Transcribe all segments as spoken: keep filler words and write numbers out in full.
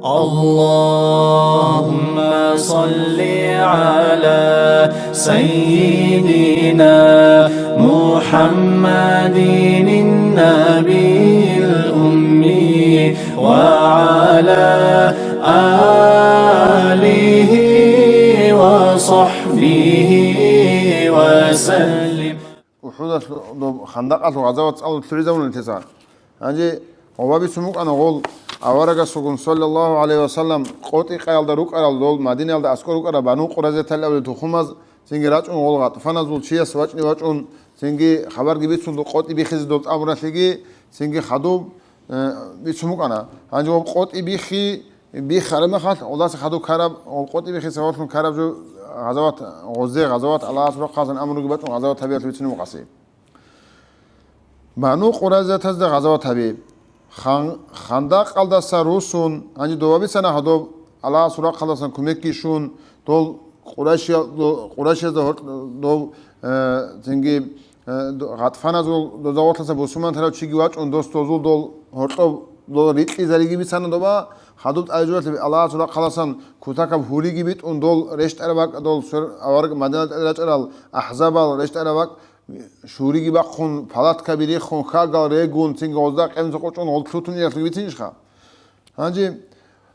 اللهم صل على سيدنا محمد النبي الأمي وعلى آله وصحبه وسلم. Ухудалъ-, доб Хандакъалъул гъазават цӀалулъ лъугӀизабуна нилъеца. Гьанже гъоба бицун букӀана гъол аварагасулгун, саллаллагьу гӀалайгьи ва саллам, къотӀи-къаялда рукӀарал дол, Мадинаялда аскӀор рукӀарал Бану Къурайзатал абулел тухумаз, цинги рачӀун гъол гъатӀфаназул чияс вачӀни вачӀун, цинги хабарги бицун дол къотӀи бихизе дол тӀамуралъиги, цинги хадуб, э, бицун букӀана. Гьанже гъоб къотӀи бихи, бихараб мехалъ, гъолдаса хадуб караб, гъоб къотӀи бихиса гъорлъун караб жо гъазават, гъозе гъазават, Аллагьас рохъазан амруги бачӀун гъазават гьабиялъ бицунеб букӀаси. Бану Къурайзатазда гъазават гьаби. Хан-, Хандакъалдаса русун, гьанже дова бицана гьадоб, Аллагьасул рахъалдасан кумекги щун, дол Къурайшиял-, до-, Къурайшиязда гьоркь-, дов, э, цинги, э, до-, гъатӀфаназул дозагъорлъаса бусурман тарав чиги вачӀун, дос дозул дол гьоркьоб дол рикьизариги бицана доба, хадуб тӀайжубалъе Аллагьасул рахъалдасан кутакаб гьуриги битӀун, дол рещтӀараб бакӀ, дол сер-, авараг Мадиналда тӀаде рачӀарал ахӀзабал рещтӀараб бакӀ, шуриги бахъун, палаткаби риххун, хьагал регун, цинги гъозда къемза къочӀун гъол лъутун иялъуги бицинищха? Гьанже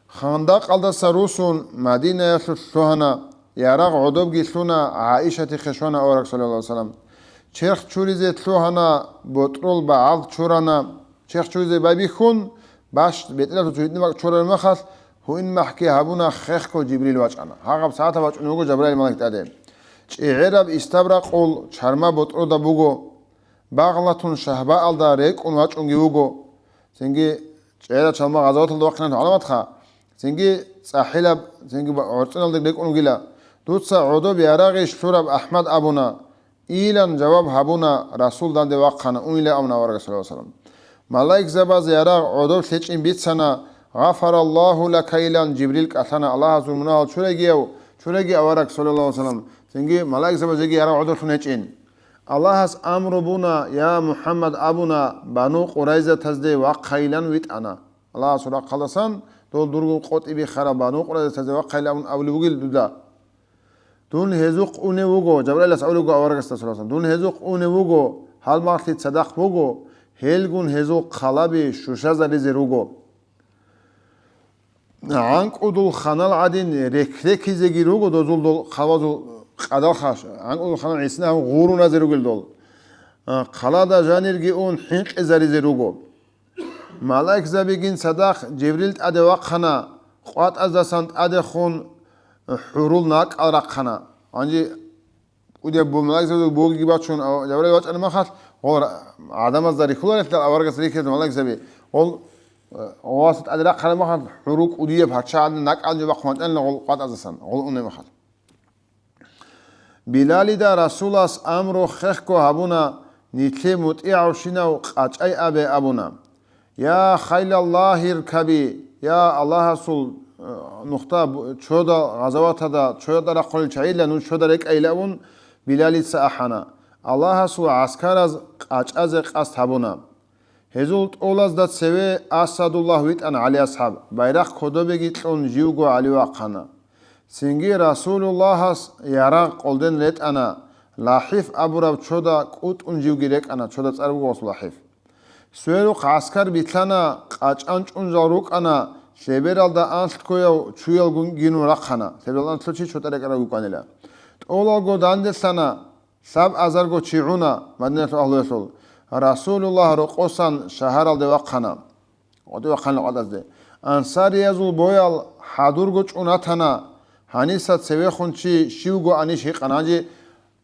Хандакъалдаса русун Мадинаялъулъ лъугьана, ярагъ гӀодобги лъуна, ГӀаишатихъе щвана авараг, саллаллагьу гӀалайгьи ва саллам. Черх чуризе лъугьана, ботӀрол багӀалд чурана. Черх чуризе байбихьун, бащ-, бетӀералъув цо гьитӀинаб бакӀ чурараб мехалъ, гьуинмахӀги гьабуна, хехго Жибрил вачӀана. Гьагъаб сагӀатаб вачӀунев вуго Жабраил малаик тӀаде. ЧӀегӀераб истабракъул чарма ботӀрода буго, багълатун шагьбаалда рекӀун вачӀунги вуго. Цинги чӀегӀераб чарма гъазаваталда вахъиналъул гӀаламатха, цинги цӀахӀилаб, цинги ба-, гӀорцӀиналда рекӀун вугила. Дуца гӀодоб ярагъищ лъураб, АхӀмад абуна. Ийилан жаваб гьабуна, Расул данде вахъана, унила абуна аварагас, саллаллагьу гӀалайгьи ва саллам. Малаикзабаз ярагъ гӀодоб лъечӀин бицана, «Гъафараллагьу лака», — илан Жибрил кӀалъана, Аллагьас дур мунагьал чуреги, чуреги авараг, саллаллагьу гӀалайгьи ва саллам. Цинги малаикзабаз жеги ярагъ гӀодоблъун гьечӀин. Аллагьас амру буна, я МухӀаммад абуна, Бану Къурайзатазде вахъайилан витӀана. Аллагьасул рахъалдасан дол дургун къотӀи бихараб Бану Къурайзатазде вахъайилан абулеб бугел дуда. Дун гьезухъ унев вуго, Жабраилас абулеб буго аварагасда, саллаллагьу гӀалайгьи ва саллам, дун гьезухъ унев вуго, гьалмагълъи цадахъ буго, гьелгун гьезул хъалаби щущазаризе руго. ГӀанкӀудул ханал гӀадин рек-рекизеги руго дозул дол хъалазул къадалха, гӀанкӀудул ханал гӀисинаб гъуруназе ругел дол. А, хъалада жанирги ун хӀинкъизаризе руго. Малаикзабигин цадахъ Жибрил тӀаде вахъана, къватӀаздасан тӀадехун хӀурул накӀкӀал рахъана. Гьанже кӀудияб бу-, малаикзабазул бугиги бачун, а, Жабраил вачӀараб мехалъ, гъо ра-, гӀадамазда рихьуларелъул аварагас рихьизаб малаикзаби, гъол, э, гъоваса тӀаде рахъараб мехалъ, хӀурул кӀудияб гьачагӀадин накӀкӀалги бахъун вачӀанила гъол къватӀаздасан, гъол унеб мехалъ. Билалида Расулас амру хехго гьабуна, нилъе мутӀигӀавщинав къачӀай абе абуна. Я хайлаллагьи иркаби, я Аллагьасул, э, нухда бу-, чода гъазаватада, чода рахъулел чагӀила нуж чода рекӀайилавун, Билалица ахӀана. Аллагьасул гӀаскараз къачӀазе къасд гьабуна. Гьезул тӀолазда цеве Асадуллагь витӀана ГӀали асхӀаб, байрахъ кодобеги кьун живго ГӀали вахъана. Цинги Расулуллагьас ярагъ къолден ретӀана, ЛахӀиф абураб чода кӀутӀун живги рекӀана, чода цӀар буго гъос ЛахӀиф. Сверухъ гӀаскар билъана, къачӀан чӀун жал рукӀана, лъебералда анлъгояв чуялгун гинун рахъана, лъебералда анлъго чи чотӀа рекӀарав вукӀанила. ТӀолалго данделъана, лъабазарго чи гӀуна Мадиналъул агьлуялъул, Расулуллагь рокъосан шагьаралде вахъана. ГъотӀи вахъанила къватӀазде. Ансариязул боял хӀадурго чӀун ратана, гьаниса цевехун чи щивго анищ гьикъана. Гьанже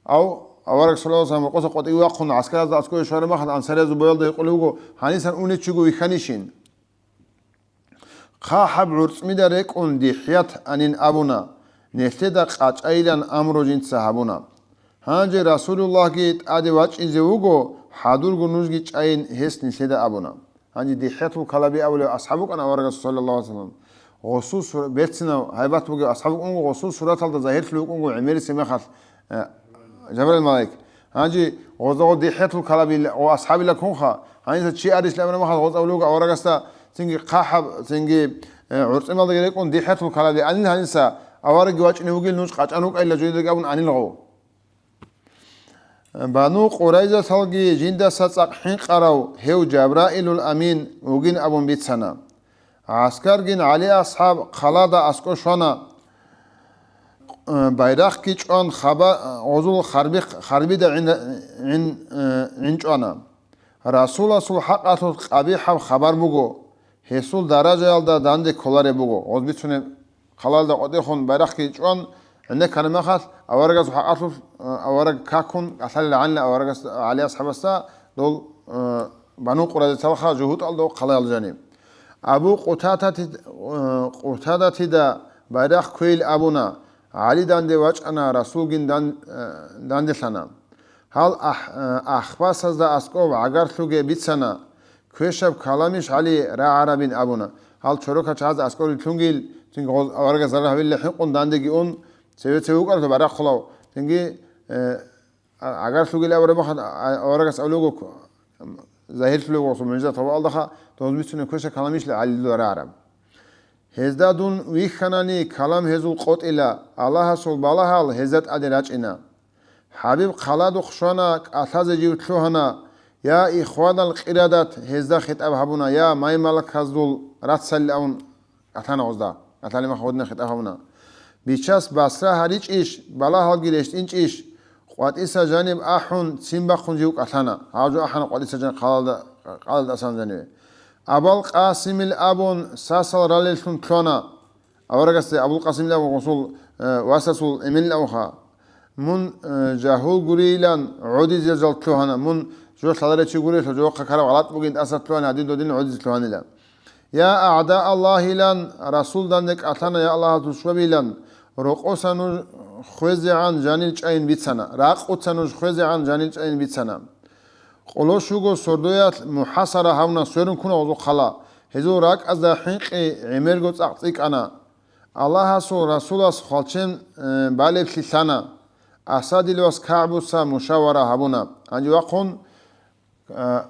ав-, авараг саллаллагьу гӀалайгьи ва саллам рокъоса къватӀиве вахъун гӀаскаразда аскӀове щвараб мехалъ ансариязул боялда гьикъулев вуго, гьанисан унев чиго вихьанищин? ХъахӀаб гӀурцӀмида рекӀун ДихӀят анин абуна, нилъеда къачӀайилан амру жинца гьабуна. Гьанже Расулуллагьги тӀаде вачӀизе вуго, хӀадурго нужги чӀайин, гьес нилъеда абуна. Гьанже ДихӀятул Калаби абулев асхӀаб вукӀана аварагас, саллаллагьу гӀалайгьи ва саллам. Гъосул сур-, берцинав гьайбат бугев асхӀаб вукӀун вуго, гъосул сураталда загьирлъи вукӀун вуго гӀемерисеб мехалъ, э, Жабраил малаик. Гьанже гъозда гъо ДихӀятул Калаби ва асхӀабила кунха, гьаниса чи арищ абураб мехалъ гъоз абулев вуго аварагасда, цинги хъахӀаб, цинги, э, гӀурцӀималдаги рекӀун дихӀятул калаби анил гьаниса, аварагги вачӀине вугил нуж къачӀан рукӀайилла жойдаги абун анил гъов. Бану Къурайзаталги жиндаса цӀакъ хӀинкъарав гьев Жабраилул Амин вугин абун бицана. ГӀаскаргин ГӀали асхӀаб хъалада аскӀо щвана, э, байрахъги чӀван хаба-, гъозул харби-, харбида гӀин-, гӀин-, э, гӀинчӀвана. Расуласул хӀакъалъулъ къабихӀаб хабар буго, гьесул даражаялда данде кколареб буго. Гъоз бицунеб хъалалда къотӀехун байрахъги чӀван, гӀенеккараб мехалъ, аварагасул хӀакъалъулъ, э, авараг какун, кӀалъалел гӀанила аварагас, ГӀали асхӀабасда дол, э, Бану Къурайзаталха жугьутӀалда хъалаялда жаниб. Абу Къутатати-, э, Къутадатида байрахъ кквейил абуна, ГӀали данде вачӀана, Расулгин дан-, э, данделъана. Гьал ахӀ-, э, ахпасазда аскӀов гӀагарлъуге бицана, квешаб каламищ ГӀали рагӀарабин абуна. Гьал чорока чагӀаз аскӀор рилълъунгил, цинги гъоз аварагас зарал гьавилла хӀинкъун дандеги ун, цеве-цеве вукӀаралъур барахъулав, цинги, э, а-, гӀагарлъугил абураб мехалъ, а-, аварагас абулего, загьирлъулего гъосул мугӀжизат гьабуалдаха, дозмицунеб квешаб каламищ ГӀали дуда рагӀараб. Гьезда дун вихьанани, калам гьезул къотӀила, Аллагьасул балагьал гьезда тӀаде рачӀина. ХӀабиб хъаладухъ щвана, кӀалъазе жив лъугьана, я ихванал къирадат, гьезда хитӀаб гьабуна, я маймалаказул раццалилан кӀалъана гъозда, кӀалъалеб мехалъ гъодинаб хитӀаб гьабуна. Бичас басра гьаричӀищ, балагьалги рещтӀинчӀищ, къватӀиса жаниб ахӀун, ццин бахъун жив кӀалъана. Гьав жо ахӀана къватӀиса жан хъалалда, хъалалда асан жаниве. Абал Къасимил абун, сасал ралеллъун лъугьана. Аварагасде Абул Къасимил абун гъосул, э, васасул эменил абунха. Мун, э, жагьул гурейилан гӀодизе жал лъугьана. Мун жо лъаларев чи гурелъул, жо хъа карав гъалатӀ бугин тӀаса лъугьана, гьадин додин гӀодизе лъугьанила. Я агӀда Аллагьилан, Расулдан рекӀалъана, я Аллагьас душбабилан, рокъоса нуж хвезегӀан жанил чӀайин бицана, ракъуца нуж хвезегӀан жанил чӀайин бицана. Къоло щуго сордоялъ мухӀасара гьавна сверун ккуна гъозухъала, гьезул ракӀазда хӀинкъи гӀемерго цӀакъ цӀикӀкӀана. Аллагьасул Расулас хвалчен, э, балеблъи лъана. Асадил вас КагӀбуца мушавара гьабуна. Гьанже вахъун, э,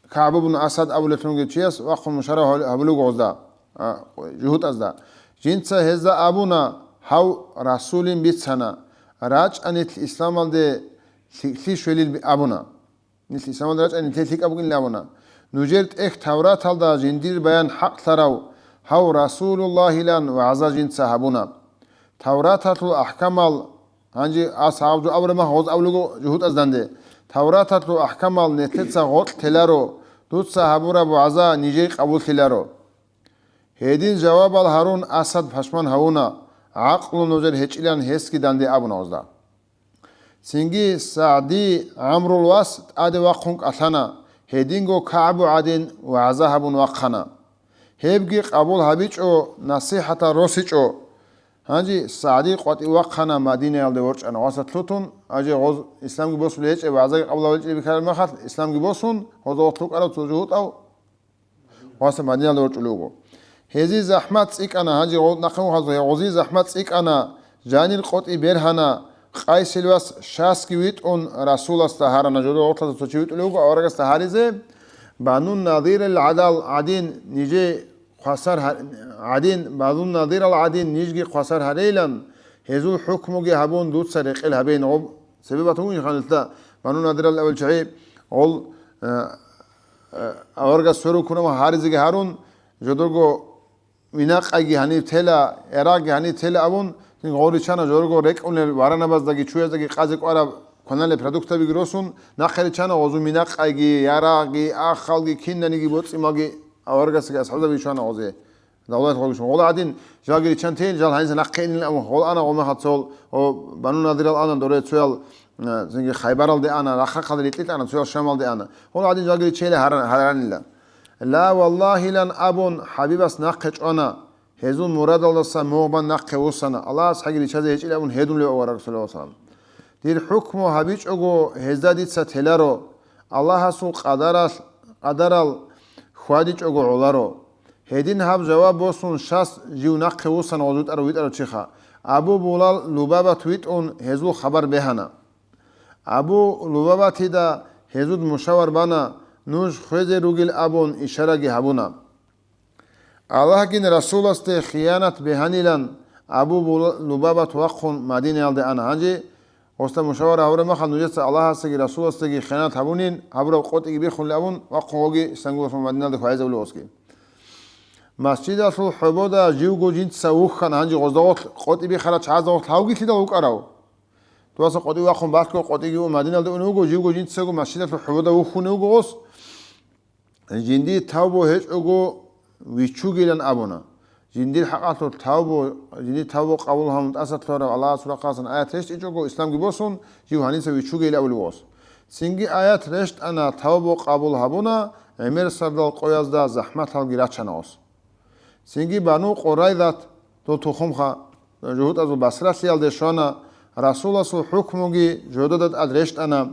КагӀб ибн Асад абулелъунги чияс вахъун мушара гьаб-, гьабулев гъозда, а, жугьутӀазда. Жинца гьезда абуна, гьав Расулин бицана, рачӀа нилъ исламалде лъикӀлъи щвелил би-, абуна. Нилъ исламалда рачӀани нилъее лъикӀаб бугин абуна. Нужер тӀехь Тавраталда жиндир баян хӀакълъарав гьав Расулуллагьилан вагӀза жинца гьабуна. Тавраталъул ахӀкамал, гьанже ас гьаб жо абураб мах гъоз абулего жугьутӀазданде, Тавраталъул ахӀкамал нилъеца гъоркь теларо, дуца гьабураб вагӀза нижее къабуллъиларо. Гьедин жавабал гьарун Асад пашман гьавуна, гӀакълу нужер гьечӀилан гьесги данде абуна гъозда. Цинги СагӀди ГӀамрул вас тӀаде вахъун кӀалъана, гьединго КагӀбу гӀадин вагӀза гьабун вахъана. Гьебги къабул гьабичӀо, насихӀатал росичӀо. Гьанже СагӀди къватӀив вахъана, Мадинаялде ворчӀана, васат лъутун, гьанже гъоз исламги босулел гьечӀеб, вагӀзаги къабул гьабичӀеб бихьараб мехалъ, исламги босун, гъоз гъоркь вукӀарав цо жугьутӀав Васа Мадиналда ворчӀулев вуго. Гьезие захӀмат цӀикӀкӀана, гьанже гъо-, нахъе вухазухъе, гъозие захӀмат цӀикӀкӀана, жанир къотӀи бергьана, Къайсил вас Шасги витӀун, Расуласда гьарана, жодор гъорлъаса цо чи витӀулев вуго аварагасда гьаризе, Бану Надирил гӀадал гӀадин нижее хвасар гьа-, гӀадин, Бану Надирал гӀадин нижги хвасар гьарейилан, гьезул хӀукмуги гьабун, дуца рекъел гьабейин гъоб. Цебе батун вугин ханилъа Бану Надирал авал чагӀи гъол, э, э, аварагас сверун ккуна ва гьаризеги гьарун, жодорго винакъайги гьаниб тела, ярагъги гьаниб тела абун, гъол ричана жодорго рекӀунел варанабаздаги чуяздаги къазе кӀвараб кваналел продуктабиги росун, нахъе ричана гъозу винакъайги, ярагъги, ахалги, кинаниги боцӀи-малги аварагасги асхӀабзаби чуана гъозе. Давлат гъолушин. Гъола гӀадин, жалги риччан тейин, жал гьаниса нахъе инин абун, гъол ана гъол мехалъ цо, о, Бану Надирал ана, доре цоял, э, цинги Хайбаралде ана, рахъахъалде рикьилъ ана, цоял Шамалде ана. Гъол гӀадин жалги риччейила гьаран-, гьаранила. Ла валлагьилан абун, ХӀабибас нахъе чӀвана, гьезул мурадалдаса мугъ бан нахъе вуссана, Аллагьас хӀаги риччазе гьечӀила абун гьедунлев авараг, саллаллагьу гӀалайгьи ва саллам. Дир хӀукму гьабичӀого, гьезда дица теларо, Аллагьасул къадарал, къадарал хьвадичӀого гӀоларо. Гьедин гьаб жаваб босун Шас жив нахъе вуссана гъоз витӀарав-витӀарав чиха. Абу Булал Лубабат витӀун гьезул хабар бегьана. Абу Лубабатида гьезул мушавар бана, нуж хвезе ругел абун ишараги гьабуна. Аллагьгин Расуласде хиянат бегьанилан Абу Була-, Лубабат вахъун Мадинаялде ана. Гьанже гъосда мушавара гьабураб махал нужеца Аллагьасдаги Расуласдаги хиянат гьабунин, гьабураб къотӀиги биххулин абун, вахъун гъоги Истанбулалъун Мадиналде хвагӀизабулев осги. Масжидалъул хӀобода живго жинца вухьана, гьанже гъозда гъорлъ къотӀи бихарал чагӀазда гъорлъ гьавги лъидал вукӀарав? Дуаса къотӀи вахъун балъго къотӀиги ун Мадиналде унев вуго, живго жинцаго масжидалъул хӀобода вухьунев вуго гъос. Жиндир тавбу гьечӀого виччугилан абуна. Жиндир хӀакъалъулъ тавбу, жиндир тавбу къабул гьабун тӀаса лъугьарав Аллагьасул рахъалъан аят рещтӀичӀого, исламги босун, жив гьаниса виччугейилан абулев гъос. Цинги аят рещтӀана, тавбу къабул гьабуна, гӀемер сардал къоязда захӀматалги рачана гъос. Цинги Бану Къурайзат, дол тухумха, жугьутӀазул Басралъиялде щвана, Расуласул хӀукмуги жодада тӀад рещтӀана.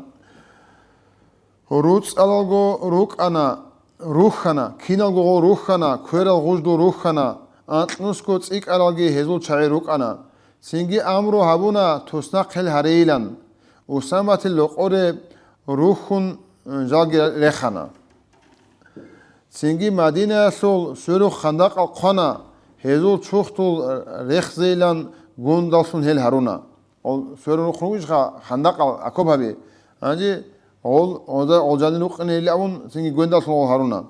РуцӀцӀалалго рукӀана, рухьана, киналго гъол рухьана, кверал гъуждул рухьана, анкьнусго цӀикӀкӀаралги гьезул чагӀи рукӀана. Цинги амру гьабуна туснахъ гьел гьарейилан. Усаматил рокъоре рухьун жалги рехана. Цинги Мадинаялъул сверухъ хандакъал хъвана, гьезул чурхдул рехзейилан гундаллъун гьел гьаруна. Гъол сверун рухъун вугищха хандакъал окоп гьаби. Гьанже гъол, гъоза, гъол жанир рукъинейилан абун, цинги гвендаллъун гъол гьаруна.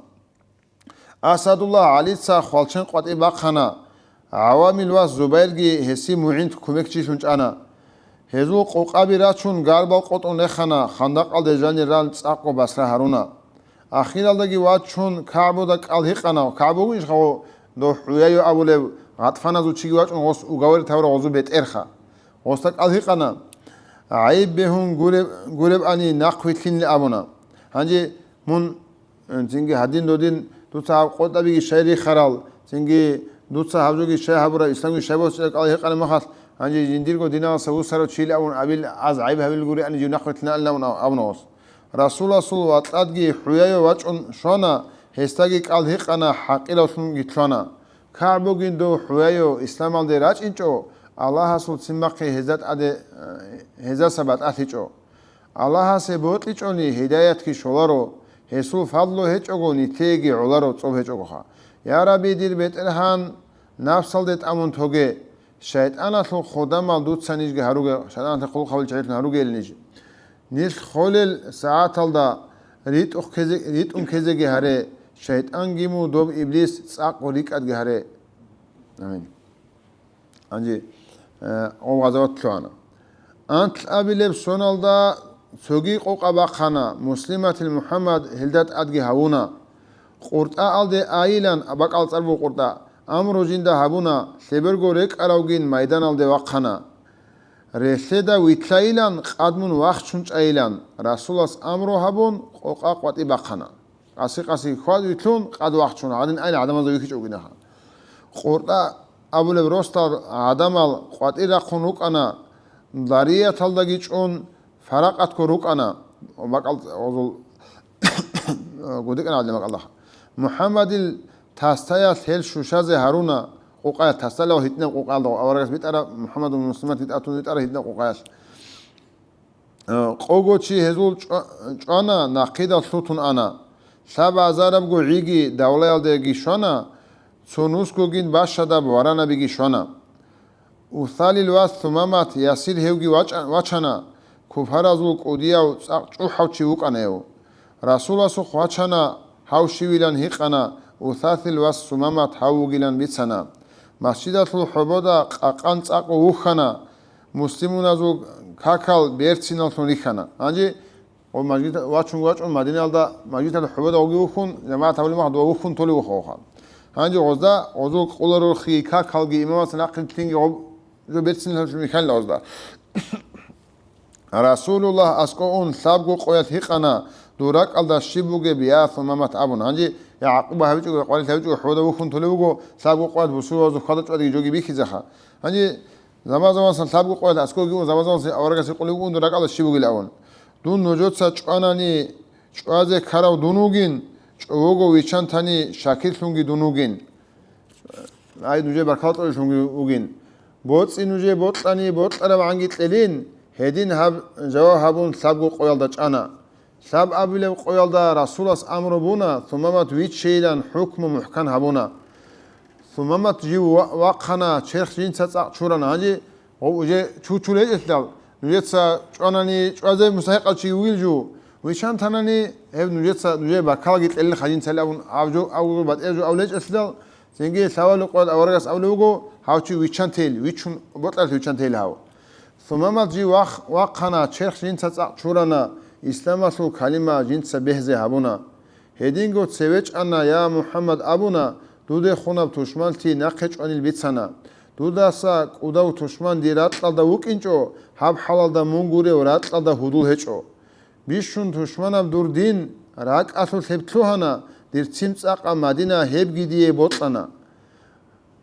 Асадуллагь ГӀалица хвалчен къватӀи бахъана, гӀавамил вас Зубайрги гьесие мугӀин кумекчилъун чӀана. Гьезул къокъаби рачун, гарбал къотӀун рехана, хандакъалде жанир ран цӀакъго басра гьаруна. Ахиралдаги вачун, КагӀбуда кӀал гьикъана, КагӀба вугищха гъо, дов ХӀуяю абулев, гъатӀфаназул чиги вачӀун гъос угаваритавра гъозу бетӀерха. Гъосда кӀал гьикъана, гӀайиб бегьун гуреб-, гуребани нахъвилълъинилан абуна. Гьанже мун, э, цинги гьадин додин, дуца гьаб къотӀабиги щай рихарал, цинги дуца гьаб жоги щай гьабураб, исламги щай босичӀеб кӀал гьикъана махалъ, гьанже жиндирго диналдаса вусарав чийилан абун абил, аз гӀайиб гьабил гуребани жив нахъвилълъиналилан абуна, абуна гъос. Расуласул ватӀадги ХӀуяю вачӀун щвана, гьесдаги кӀал гьикъана, хӀакъиравлъунги лъана. КагӀбугин дов ХӀуяю исламалде рачӀинчӀо, Аллагьасул цин бахъи гьезда тӀаде, э, гьездаса батӀалъичӀо. Аллагьасе бокьичӀони гьидаятги щоларо, гьесул фадлу гьечӀого нилъееги гӀоларо цӀоб гьечӀогоха. Я Рабби, дир БетӀергьан, напсалде тӀамун тоге, шайтӀаналъул худамал дуца нижги гьаруге, шайтӀаналъе хъулухъ гьабулел чагӀилъун гьаругейилан ниж. Нилъ холел сагӀаталда ритӀухъ ккезе-, ритӀун ккезеги гьаре, шайтӀанги мун доб иблис цӀакъго рикӀадги гьаре. Амин. Гьанже, э, гъов гъазават лъугьана. Анкь абилеб соналда цоги къокъа бахъана, Муслиматил МухӀаммад гьелда тӀадги гьавуна. Къуртаалде айилан, бакӀал цӀар буго Къуртаа, амру жинда гьабуна, лъеберго рекӀаравгин майданалде вахъана. Релълъеда вилълъайилан, къадмун вахчун чӀайилан, Расулас амру гьабун, къокъа къватӀи бахъана. Къаси-къаси хьвад вилълъун, къад вахчун, гьадин айилан гӀадамазда вихьичӀо вугинаха. Къуртаа абулеб росдал гӀадамал къватӀи рахъун рукӀана, дарияталдаги чӀун, фаракъатго рукӀана, бакӀал гъозул гудикӀана гӀадин бакӀалдаха. МухӀаммадил тасдаялъ гьел щущазе гьаруна къукъаялъ, тасдалев гьитӀинаб къукъаялда, аварагас битӀараб, МухӀаммад муслимат битӀатун битӀараб гьитӀинаб къукъаялъ. Э, къого чи гьезул чӀва-, чӀвана, нахъидал лъутун ана. Лъабазарабго гӀиги давлаялдеги щвана, цо нусгогин бащадаб варанабиги щвана. Усалил вас Сумамат Ясир гьевги вача-, вачана, куфаразул кӀудияв цӀакъ чӀухӀав чи вукӀана гьев. Расуласухъ вачана гьав щивилан гьикъана, Усасил вас Сумамат гьав вугилан бицана. Масжидалъул хӀобода къакъан цӀакъго вухьана, муслимуназул какал берциналлъун рихьана. Гьанже Гъо мажгит-, вачун вачӀун Мадиналда, мажгиталда хӀубада гъоги вухьун, жамагӀат гьабулеб махалъ дова вухьун толев вухъа гъоха. Гьанже гъозда, гъозул кӀоларулхъи какалги имамаца нахъин лъинги гъоб жо берцинлъун михьанила гъозда. Расулуллагь аскӀов ун лъабго къоялъ гьикъана, дур ракӀалда щиб бугеб, я Сумамат абун. Гьанже я гӀакъуба гьавичӀого, я къварилъ гьавичӀого хӀубада вухьун толев вуго, лъабго къоялъ бусурбабазул хьвада-чӀвадиги жоги бихьизаха. Гьанже Заман-заманасан лъабго къоялъ аскӀовги ун, заман-заманасан аварагас гьикъулев вуго ун дур ракӀалда щиб бугилан абун. Дун нужеца чӀванани, чӀвазе ккарав дун вугин, чӀового виччан тани, шакирлъунги дун вугин. Ай, нужее баркала тӀолеллъунги вугин. БоцӀи нужее бокьани, бокьарабгӀанги кьелин, гьедин гьаб жаваб гьабун лъабго къоялда чӀана. Лъаб абулеб къоялда Расулас амру буна, Сумамат виччейилан хӀукму мухӀкан гьабуна. Сумамат жив ва-, вахъана, черх жинца цӀакъ чурана. Гьанже гъов уже чучул гьечӀелъидал, нужеца чӀванани чӀвазе мустахӀикъав чи вугил жо. Виччан танани, гьеб нужеца, нужее баркалаги кьелилха жинцали абун, гьав жо, гьав жо батӀияб жо абулеб гьечӀелъидал, цинги лъавалев къоялъ аварагас абулеб буго, гьав чи виччан тейил, виччун бокьаралъе виччан тейил гьав. Сумамат жив вах-, вахъана, черх жинца цӀакъ чурана, исламалъул калима жинца бегьзе гьабуна. Гьединго цеве чӀана, я МухӀаммад абуна, дуда хунаб тушманлъи нахъе чӀванил бицана. Дудаса кӀудав тушман дир ракьалда вукӀинчӀо, гьаб хӀалалда мун гурев ракьалда гьудул гьечӀо. Бищун тушманаб дур дин, ракӀалъулъ гьеб лъугьана, дир ццин цӀакъа Мадина гьебги дие бокьана.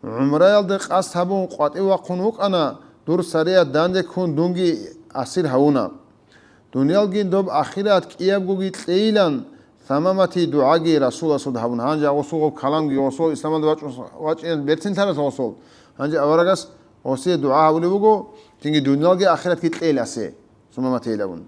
ГӀумраялде къасд гьабун къватӀив вахъун вукӀана, дур сарият данде ккун дунги асир гьавуна. Дуниялгин доб ахират кӀиябгоги кьейилан, Сумаматие дугӀаги Расуласда гьабун. Гьанже гъосул гъоб каламги, гъосул исламалде вачӀун, вачӀинел берцинлъаралъ гъосул. Гьанже аварагас гъосие дугӀа гьабулеб буго, цинги дуниялги ахиратги кьейиласе, Сумаматие абун.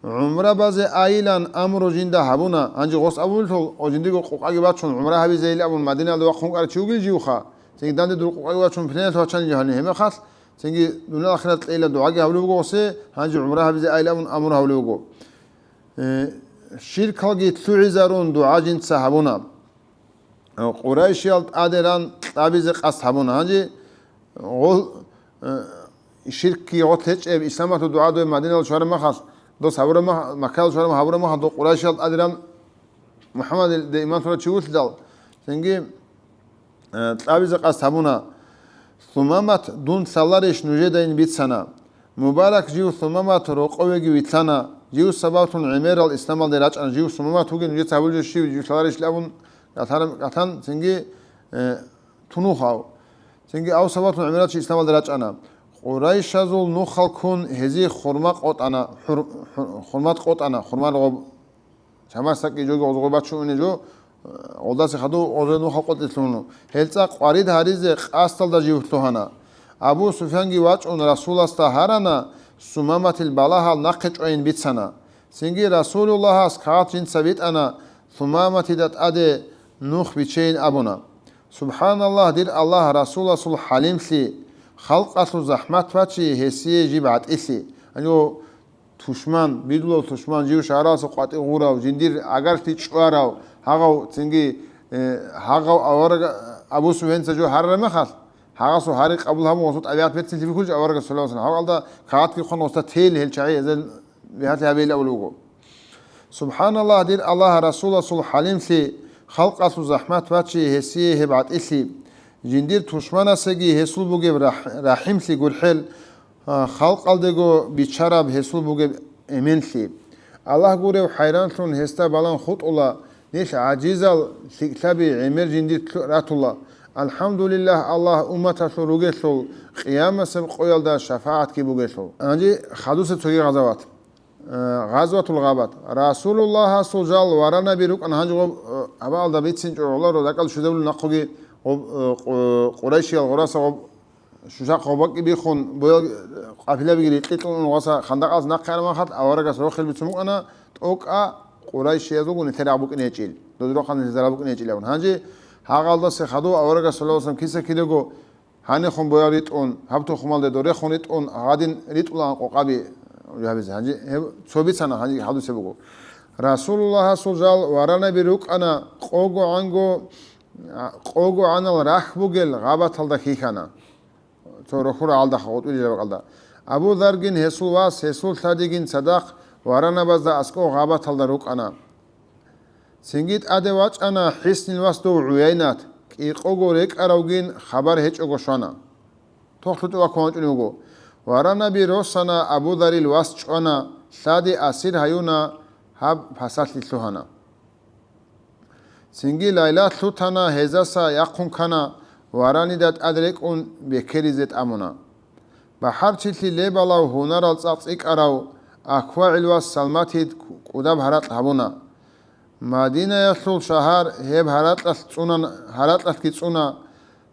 ГӀумра базе айилан амру жинда гьабуна. Гьанже гъос абулелъул, о жиндиего къукъаги бачун, гӀумра гьабизейил абун, Мадинаялде вахъун вукӀарав чи вугил живха, цинги данде дур къукъаги бачун, пленалъ вачанил гьанив гьебмехалъ, цинги дуниял ахират кьейилан дугӀаги гьабулеб буго гъосе, гьанже гӀумра гьабизе айилан амру гьабулеб буго. Э, ширкалги лъугӀизарун дугӀа жинца гьабуна. Къурайшиял тӀаде ран кьабизе къасд гьабуна. Гьанже гъол, э, ширкги гъот гьечӀеб, исламалъул дугӀа дой Мадиналъ чвараб махалъ, дос гьабураб мах-, Маккаялъ чвараб гьабураб махалъ, дов Къурайшиял тӀаде ран МухӀаммадалде иман лъурав чи вулъидал, цинги, э, кьабизе къасд гьабуна. Сумамат, дун лъаларищ нужедайин бицана? Мубарак жив Сумамат рокъовеги вилълъана, жив сабаблъун гӀемерал исламалде рачӀана, жив Сумамат вугин нужеца гьабулеб жо щив, жив лъаларищ абун, кӀалъараб-, кӀалъан цинги, э, тунухав. Цинги гьав сабаблъун гӀемерал чи исламалде рачӀана. Къурайшазул нухал ккун гьезие хурма къотӀана, хӀур-, хӀур-, хурмат къотӀана, хурман гъоб чамасдакги жоги гъозгъой бачун уни жо, э, гъолдасе хадув гъозгъой нухал къотӀилъун. Гьел цӀакъ къварид гьаризе къасдалда жив лъугьана. Абу Суфянги вачӀун Расуласда гьарана, Сумаматил балагьал нахъе чӀвайин бицана. Цинги Расулуллагьас кагъат жинца битӀана, Сумаматида тӀаде нух бичейин абуна. Субханаллагь, дир Аллагь, Расуласул хӀалимлъи, халкъалъул захӀмат бачи гьесие жиб гӀатӀилъи. Гьанив тушман, бидулав тушман, жив шагьаралъа къватӀив гъурав, жиндир гӀагарлъи чӀварав, гьагъав цинги, э, гьагъав авараг Абу Суфянца жо гьарараб мехалъ, гьагъасул гьари къабул гьабун, гъосул тӀабигӀат берцинлъи бихьулчӀо аварагас, саллаллагьу гӀалайгьи ва саллам, гьав алда кагъатги хъван гъосда тейил гьел чагӀи, гьезул бигьалъи гьабейилан абулеб буго. Субханаллагь, дир Аллагь, Расуласул хӀалимлъи, халкъалъул захӀмат бачи гьесие гьеб гӀатӀилъи, жиндир тушманасеги гьесул бугеб рахӀ-, рахӀимлъи гурхӀел, а, халкъалдего биччараб гьесул бугеб эменлъи. Аллагь гурев хӀайранлъун гьесда балан хутӀула, нилъ гӀажизал лъикӀлъаби гӀемер жиндир лъу-, ратула. АлхӀамдулиллагь, Аллагь умматалъул ругелъул, къиямасеб къоялда шафагӀатги бугелъул. Гьанже хадусеб цоги гъазават. Э, Гъазватул Гъабат. Расулуллагьасул жал варанаби рукӀана гьанже гъоб, э, абаалда бицинчӀо гӀоларо ракӀал щвезабулеб нахъуги гъоб, э, къу-, Къурайшиял гъураса гъоб Шушахъ гъобакӀи биххун, боял, э, къапилабиги рикьи кьун гъоса хандакъалъ нахъе араб махалъ аварагас рохел бицун букӀана, тӀокӀа къурайшиязулгун нилъер рагъ букӀине гьечӀил, дозрохъан нилъер зарал букӀине гьечӀилан. Гьанже гьагъалдаса хадув аварагас, саллаллагьу гӀалайгьи ва саллам, киса-кидаго гьанихун боял ритӀун, гьаб тухумалде дорехун ритӀун, гьадин ритӀулаан къокъаби гьабизе. Гьанже гьеб цо бицана, гьанже хадусеб буго. Расулуллагьасул жал варанаби рукӀана, къого гӀанго, а, къого гӀанал рахь бугел гъабаталда хьихьана. Цо рохьул рагӀалда, гъутӀбилел рабакьалда. Абу Заргин гьесул вас, гьесул лъадигин цадахъ варанабазда аскӀов гъабаталда рукӀана. Цинги тӀаде вачӀана ХӀиснил вас дов ГӀуяйнат, кӀикъого рекӀаравгин хабар гьечӀого щвана. ТохлъутӀи ваккун вачӀунев вуго. Варанаби росана, Абу Зарил вас чӀвана, лъади асир гьаюна, гьаб пасалъи лъугьана. Цинги Лайла лъутана, гьезаса яхъун ккана, варанида тӀад рекӀун бекеризе тӀамуна. БахӀарчилъи лебалав гьунарал цӀакъ цӀикӀкӀарав АквагӀил вас Салматид кӀудаб гьаракь гьабуна. Мадинаялъул шагьар гьеб гьаракьалъ цӀунан, гьаракьалъги цӀуна,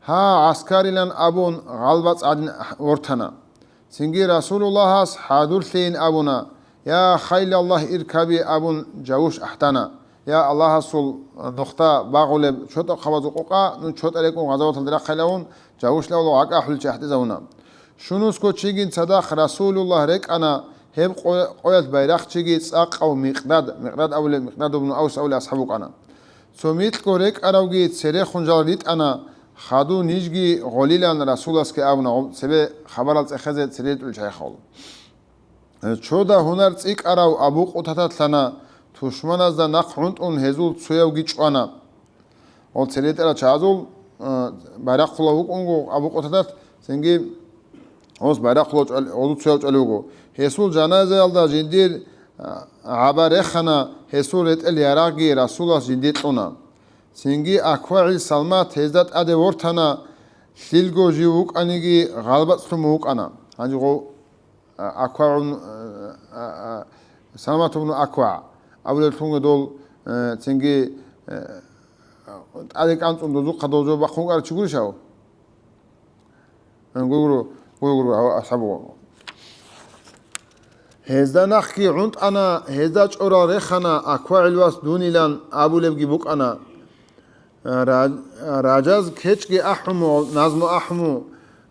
гьа, гӀаскарилан абун, гъалбацӀ гӀадин вортана. Цинги Расулуллагьас хӀадурлъейин абуна, я, хайлаллагь, иркаби абун, жавуш ахӀдана. Я Аллагьасул нухда багъулеб чотӀа хъабазул къокъа, ну, чотӀа рекӀун гъазаваталде рахъайилавун, жавушлъавлу гӀакӀахӀуличи ахӀдизавуна. Щунусго чигин цадахъ Расулуллагь рекӀана, гьеб къо-, къоялъ байрахъчиги цӀакъав Микъдад, Микъдад абулеб, Микъдад ибну Авс абулеб асхӀаб вукӀана. Цо микьго рекӀаравги церехун жал ритӀана, хадув нижги гъолилан Расуласги абуна, гъоб цебе хабарал цӀехезе цере ритӀулел чагӀихъал. Чода гьунар цӀикӀкӀарав Абу Къутадалъана тушманазда нахъ гӀунтӀун гьезул цоявги чӀвана. Гъол цере ритӀарал чагӀазул, э, байрахъулав вукӀунго Абу Къутадат, цинги гъос байрахъулав чӀвал-, гъозул цояв чӀвалев вуго. Гьесул жаназаялда жиндир, э, гӀаба рехана, гьесул ретӀел ярагъги Расулас жиндир кьуна. Цинги АквагӀил Салмат гьезда тӀаде вортана, лъилго жив вукӀаниги гъалбацӀлъун вукӀана. Гьанже гъов а, АквагӀун, а, а, а, Саламат ибн АквагӀ абулеллъунги дол, э, цинги, э, тӀаде кӀанцӀун дозухъа дол жо бахъун вукӀарав чи гурищ гьав? Э, гуро, гуро, гуро, гьав асхӀаб вуго. Гьезда нахъги гӀунтӀана, гьезда чӀорал рехана, АквагӀил вас дунилан абулебги букӀана. Ра-, ражаз кечӀги ахӀуму, назму ахӀуму,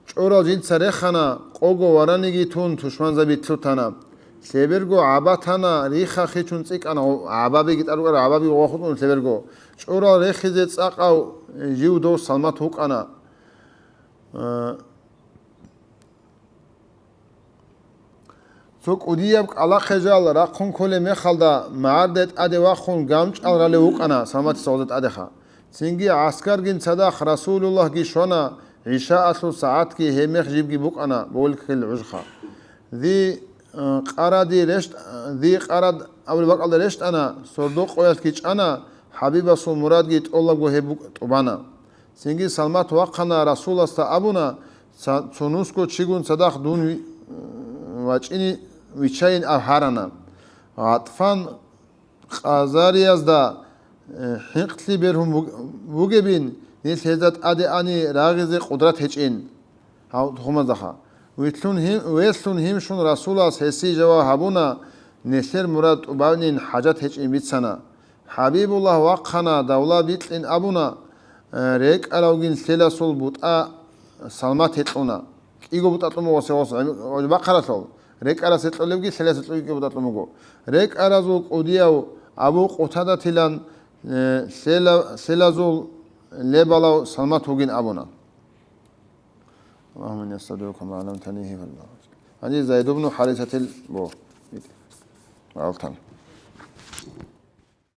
чӀорал жинца рехана, къого вараниги тун тушманзаби лъутана. Лъеберго гӀаба тана, рихха хичун цӀикӀкӀана, гъо-, гӀабабиги тӀад рукӀарал гӀабаби гъохутӀун лъеберго. ЧӀорал рехизе цӀакъав жив дов Салмат вукӀана. А, Цо кӀудияб кӀкӀалахъе жал рахъун кколеб мехалда, магӀарде тӀаде вахун, гамчӀал ралев вукӀана Саламатица гъозда тӀадеха. Цинги гӀаскаргин цадахъ Расулуллагьги щвана, гӀишаалъул сагӀатги гьеб мех жибги букӀана, болхъил гӀужха. Зи, э, къаради рещтӀ-, зи къарад абулеб бакӀалда рещтӀана, сордо къоялъги чӀана, ХӀабибасул мурадги тӀолабго гьеб букӀ-, тӀубана. Цинги Салмат вахъана Расуласда абуна, ца-, цо нусго чигун цадахъ дун ви-, вачӀине виччайин аб гьарана. ГъатӀфан къазариязда, э, хӀинкълъи бергьун буг-, бугебин, нилъ гьезда тӀаде ани рагъизе къудрат гьечӀин. Гьав тухумаздаха. Вилълъун гьим-, велълъун гьимщун Расулас гьесие жаваб гьабуна, нилъер мурад тӀубанин хӀажат гьечӀин бицана. ХӀабибуллагь вахъана, давла бикьин абуна, э, рекӀаравгин лъеласул бутӀа Салмат гьекьуна. КӀиго бутӀа кьун буго гъосе гъос, гӀем-, бахъаралъул. РекӀарас гьекьулебги, лъелас гьекьулебги кӀиго бутӀа кьун буго. РекӀаразул кӀудияв Абу Къутадатилан, э, лъела-, лъелазул лебалав Салмат вугин абуна. اللهم إني أستودعك ما علمتني فاحفظه. Гьанже Зайд ибн ХӀарисатил бо. Алтан.